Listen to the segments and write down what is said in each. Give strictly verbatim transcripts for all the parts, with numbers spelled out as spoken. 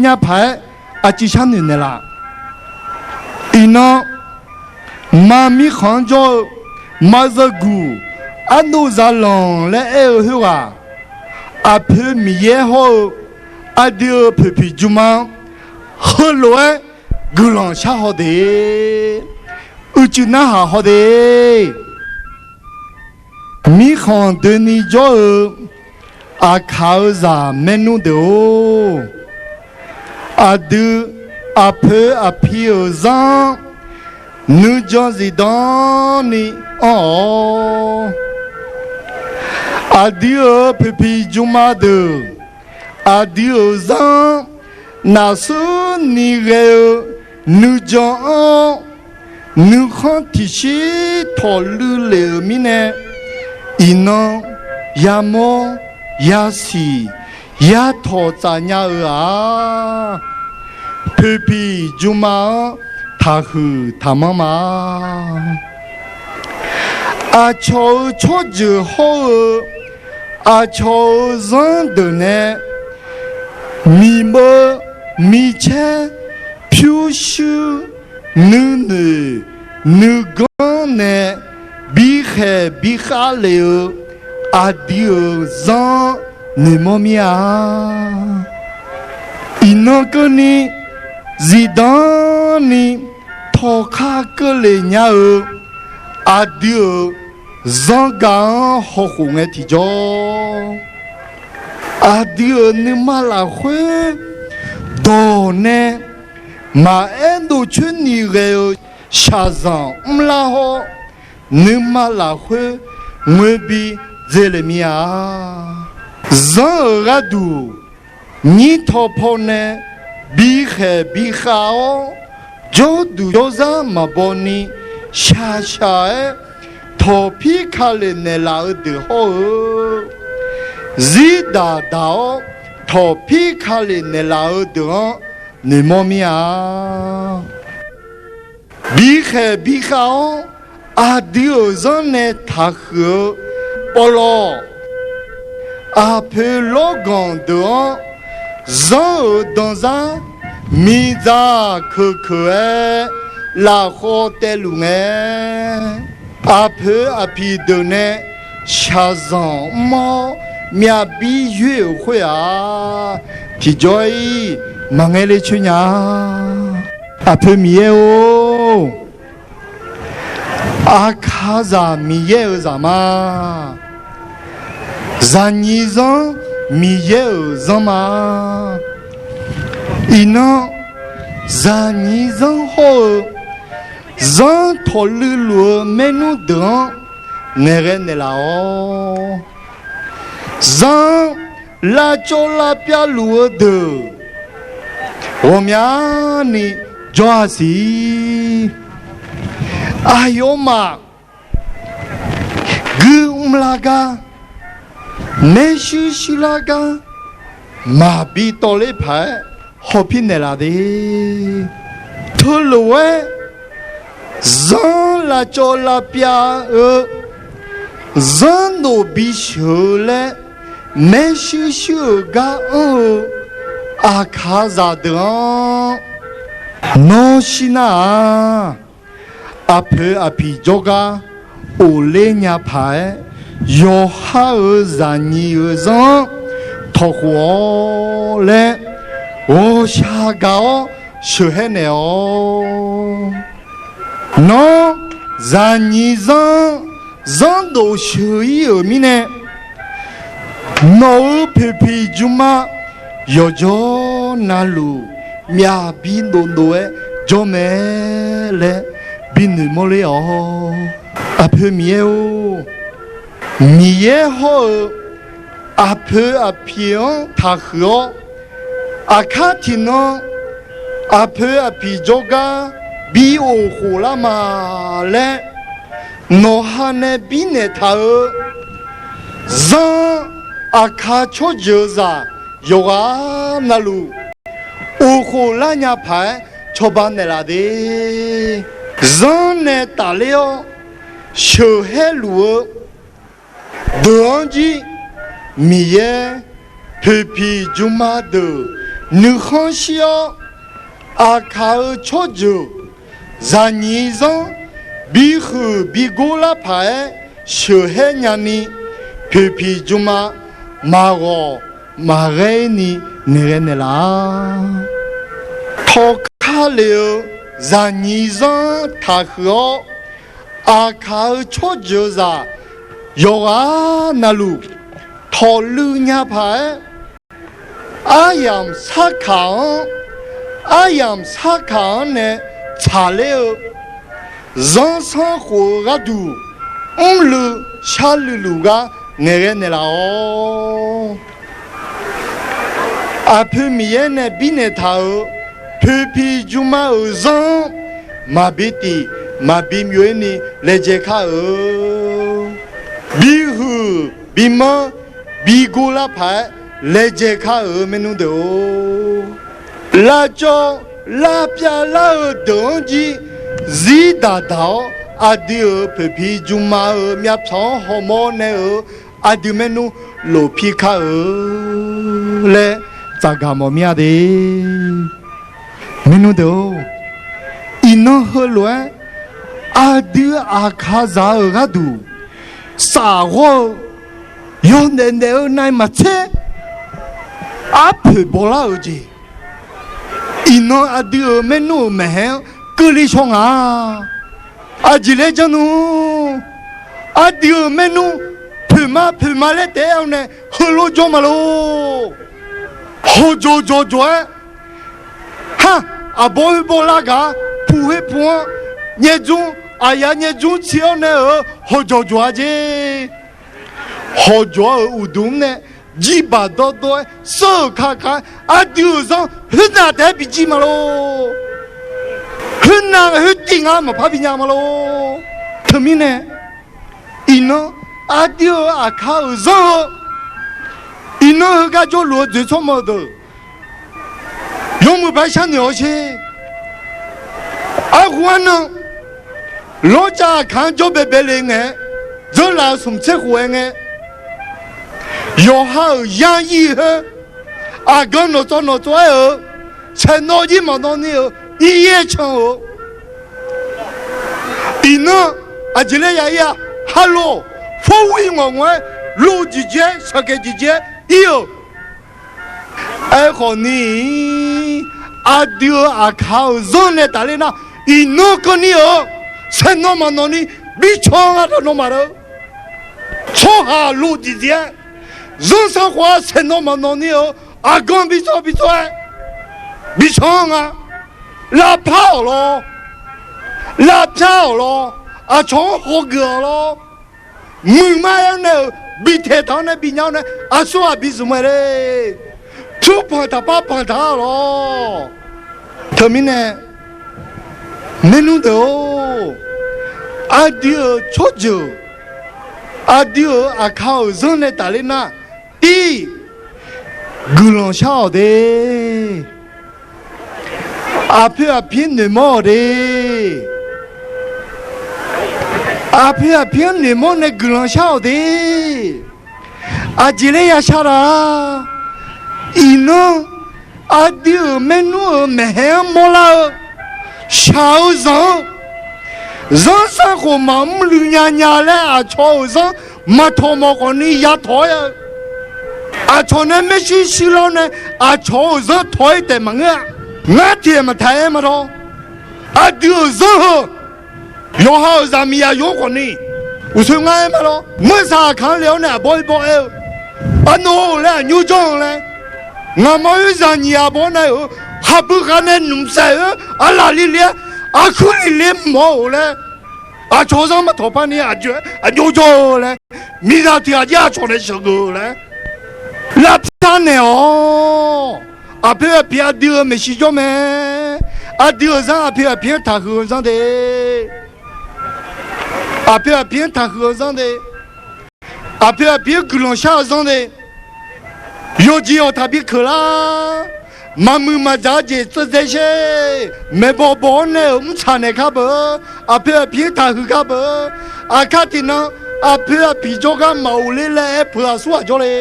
nya paq-aer aqcuiv sharnoeq naeqlaf. Iqnan, ma mirkhanq-anr jawr-eu, ma zeuguq, arnov zaqlanq laer aer-eu khoerghaq, aqpoeq Miqyaer hawr-eu aqdui-euq poeqpiq jmma-anr heulof-aer guiqlanq shar haw de, uicuiv narhaq haw de. Mirkhanq doeni jawr-eu aqkaq-eu zaq maernmr deuq-or, aqdui aqpoeq aqpi-euq zanr-anr nuijan zifdan ni anr-awq. Aqdui-euq poeqpiq jmma deuq, aqdui-euq zanr-anr naqsur ni ghae-eu nuijan anr-awr, nuikhanr tiqshir tawqluiv lef-euq mirnae, iqnan yamawr yasiq yatawq tsaf nya-eu-a. Poeqpiq jmma-anr taqhuiq taqmanr ma. Aqcawq-euq tsawrjeuq hawr-eu aqcawq-euq zanr deuq nae miqbeu micaer pyurshuir nuinoeq nuiganr nae bikhaeq bikhav lef-eu aqdui-euq zanr noeqmawr mir-a. Iqnan keuvni zifdan ni tawqkar keuvle nya-eu aqdui-euq zanr gaq-anr hawkhof ngae tiqjawr, aqdui-euq nuima lafkhoer dawq nae maqaer dovcoer ni ghae-eu shaqzanq mrlar hawr, nuima lafkhoer ngoerbi dzelef mir-a. Zanr-euq gharduq nyir tawqpaw nae bikhaeq bikhav-awr, jawrduq jawrzar maqbaw ni shaqshaq-aer tawqpir ka lef naeqlaf-eu deuq hawr-eu, zirdaq daq-awr tawqpir ka lef naeqlaf-eu deuq-anr noeqmawr mir-a. Bikhaeq bikhav-awr aqdui-euq zanr nae taqhuiq-eu pawvlawq, aqpoeq lawrganq deuq-anr zanr-euq danzar miqdzaq keuqkeuq-aer lafkhawv taevluf ngae, aqpoeq aqpiq deuq nae shaqzanq mr-awr myavbir yoer-euq khoer-aq, tiqjawr-ir maqngaer ler coer nya. Aqpoeq Miqyaer-or, aqkaqzaq Miqyaer-euq zaq ma. Zaqnyiq zanr Miqyaer-euq zanr ma. Iqnan, zaqnyiq zanr hawr-eu zanr tawqluiv luf-eu maernmr deuq-anr ngaeqghae naeqlaf-awr, zanr lavcawv lavpyav luf-eu deuq ghawqmyani jawr-a siq. Aqyawfmaf gui mrlar gar, maershuir shuirlar gar maqbi tawvler paq-aer hawpir naeqlaf de. Teulof-aer zanr lavcawv lavpyav-eu zanrdof bisheuq-eu laer maershuir shuir-euq gar anr-eu aqkaqzaq deuq-anr, nawr shir nar-aq, aqpoeq aqpiq jawrgar ofler nya paq-aer, yawqha-euq zaqnyiq-euq zanr-anr tawqkhof-awr laer, ghawqshaq gaq-awr sheuqhaer naeq-awq. Nawr, zaqnyiq zanr-anr zanrdof sheuq-ir-euq mirnae, nawq-euq poeqpiq jmma yawqjawr navluf myavbi dovdov-aer jawr mae laer bi noeqmawr ler-awq. Aqpoeq Miqyaer-or, Miqyaer hawr-eu aqpoeq aqpiq-anr taqhuiq-awr, aqkar tiqnan aqpoeq aqpiq jawrgar bi oqkhof lar ma laer nawqha nae birnaeq taq-eu zanr, aqkar tsawrjeuq zaq yawqghaq navluf oqkhof lar nya paq-aer cawba naeqlaf de. Zanr nae tafler-awr sheuqhaer luf-eu deuq-anr jir, Miqyaer poeqpiq jmma deuq nuikhanr shir-awr, Aqkaq-euq tsawrjeuq zaqnyiq zanr bihuiq bigor lar paq-aer sheuqhaer nyani, poeqpiq jmma maqghawq maqghaer ni ngaeqghae naeqlaf-a. Tawqkar lef-eu zaqnyiq zanr-anr taqhuiq-awr, Aqkaq-euq tsawrjeuq zaq yawqghaq navluf tawqluiv nya paq-aer, aryamq sarkaq-anr, aryamq sarkaq-anr nae tsaqler-eu zanrsanrkhof-eu gharduq, mrluiv sharluiv luf gar ngaeqghae naeqlaf-awq. Aqpoeq Miqyaer nae birnaeq taq-euq poeqpiq jmma-euq zanr-anr maqbi tif maqbi myov-ir ni laejae kar-euq, bihuiq bimanr bigor lar paq-aer laejae kar-euq maernmr deuq-or, lavcawv lavpyav lar-eu deuq-anr jir zir daqdaq-awr, aqdui-euq poeqpiq jmma-euq myavpyawq-anr hawmawr nae-euq aqdui maernmr lofpir kar-eu laer tsafgaq mawf mir-a de. Maernmr deuq-or, iqnan heulof-aer aqdui Aqkaqzaq-euq gharduq safghawr-eu yawdaef daef-eu nav-iq maqtser arpoeq bawlar-euq jeq, iqnan aqdui-euq maernmr-euq maeqhaer-anr keuvle shaw nga. Aqjeq laer janr nmr, aqdui-euq maernmr poeqma poeqma laer taef-aer-awr nae heulof jawr ma lor. Hawqjawq jawqjawq-aer, ha, aqbawr khoer bawlar gaq-a, puq khoer puq-anr, nyaerdzmr, aqyaf nyaerdzmr tsi-awr nae-euq hawqjawq jawq-a jeq. Hawqjawq-a-euq uqduq-anr nae jirbaq dawrdawr-aer seur-euq kaka-aer aqdui-euq zanr khoernav taef-aer bijir ma lor. Khoernav khoertiv nga maqpar binya ma lor. Teumirnae iqnan aqdui-euq Aqkaq-euq zanr-eu, iqnan heugar jawrluf-eu dzoeqtsawrmawq deuq yawmuiq bae sharnoeq-awr sher. Arhu arnan lawrcav Aqkaq-anr jawr baebae le ngae, dzeurlaf-eu smq tser khof-aer ngae, yawqha-euq yar ir khoer, aqgan nawqtsawv nawqtsawv-aer-euq, saeqnawv jir maqnawv ni-euq ir-aer can-eu, iqnan aqjeq laer ya ir-a, halof, forwi ngawq ngawq-aer, lov jeqjeq-aer shaqkaeq jeqjeq-aer ir-euq. Aerkhawf ni, aqdui-euq Aqkaq-euq zanr nae tafler nar, iqnan keuvni-euq saeqnawv maqnawv ni bican nga dawqnawv maqdeuv. Tsawrhaq lov jeqjeq-aer, zanrsanrkhof-a saeqnawv maqnawv ni-euq aqgan bican bican-aer bican nga. Lavpar-awq lawr, lavpyar-awq lawr, aqcawq-anr hawgeuf-awq lawr, muiqma-aer nae-euq bitaeq taq-awr nae binya-awr nae aqsurghaq bizmq-aer le. Pyur panq taqpar panq taq-awq lawr. Teumirnae maernmr deuq-or, aqdui-euq tsawrjeuq, aqdui-euq Aqkaq-euq zanr nae tafler nar, tir, guiqlanq shar-awq de. Aqpoeq aqpir noeqmawr-awq de. Aqpoeq aqpir-anr noeqmawr nae guiqlanq shar-awq de. Aqjeq laer ya shar la? Iqnan aqdui-euq maernmr-euq maeqhaer-anr mawrlar-eu shaq-eu zanq-anr, zanrsanrkhof maqmr luiv nya nya laer aqcawq-euq zanr maqtawq mawf khawfni ya tawq-aer-eu, aqcawq nae maershuir shuir lar-awr nae aqcawq-euq zanr tawq-aer taef maqngeur-a. Ngar tiq ghaq maqtaq-aer ma lawr. Aqdui-euq zanr heu yawqha-euq zaqmiq yaq yawr khawfni, uqsoer ngar-aer ma lawr. Meursaq aqkaq-anr le-awr nae aqbawr-ir bawr-aer-eu, arnav-or laer aqnymr janr-eu laer, ngaqma-oer zaqnyiq aqbawr nav-euq khaqbui khav nae nmqsaef-eu arlaqli le-aer, aqkuir li le mawf-eu laer, aqcawq zanr maqtawq par ni aqjox-aer aqjox jawr-eu laer, miqzaq tiq ghaq jir aqcawq nae sheuqgeuf-eu laer, lavpyar naeq-awq. Aqpoeq aqpir aqdui-euq maeqshi jawr mae. Aqdui-euq zanr aqpoeq aqpir-anr taqhuiq-eu zanr de. Aqpoeq aqpir-anr taqhuiq-eu zanr de. Aqpoeq aqpir-anr guiqlanq shar-eu zanr de. Yawqjeq yawqtaq bi keuq lar. Maqmuiq maqdzaq-eu jeq tseuvdzae sher. Maeqbawq bawq-anr nae-euq mrtsaq naeq kar beu. Aqpoeq aqpir-anr taqhuiq kar beu. Aqkar tiqnan aqpoeq aqpir jawrgar maqghofler laer aer peuq aqsur ghaq jawrle.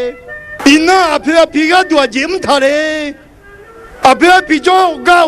Iqnan aqpoeq aqpir gharduq aqjeq mrtaq le. Aqpoeq-aer bijawr gar